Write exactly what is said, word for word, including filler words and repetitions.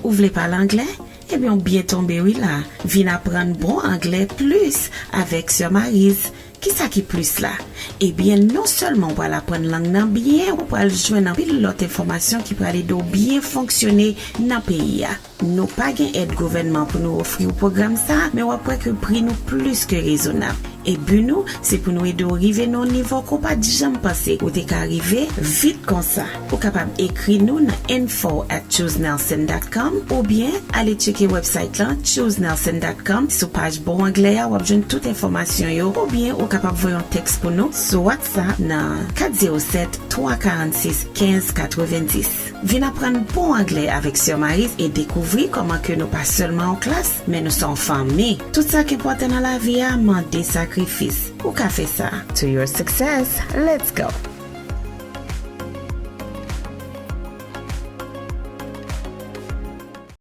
Ou vle pale anglè? Ebyen, w byen tonbe wi la. Vin aprann bon anglè plis avèk Sè Mariz. Kisa ki plis la? Ebyen, non sèlman w pral aprann lang nan byen, ou pral jwenn anpil lòt enfòmasyon ki pral ede w byen fonksyone nan peyi a. Nou pa gen èd gouvènman pou nou ofri w pwogram sa a, men w ap wè ke pri nou plis ke rezonab. E bi nou, se pou nou ede w rive nan yon nivo ke w pa t janm panse ou te ka rive vit konsa. Ou kapab ekri nou nan info at choosenelson dot com oubyen ale tcheke website lan choosenelson dot com. Sou paj Bon Anglè a, w ap jwenn tout enfòmasyon yo, oubyen ou kapab voye yon tèks pou nou sou WhatsApp nan kat zewo sèt, twa karannsis, kenz katrevenndis. Vin aprann bon anglè avèk Sè Mariz e dekouvri kòman ke nou pa sèlman yon klas, men nou se yon fanmi. Tout sa k enpòtan nan lavi a mande sakrifis. Ou ka fè sa. To your success, let's go!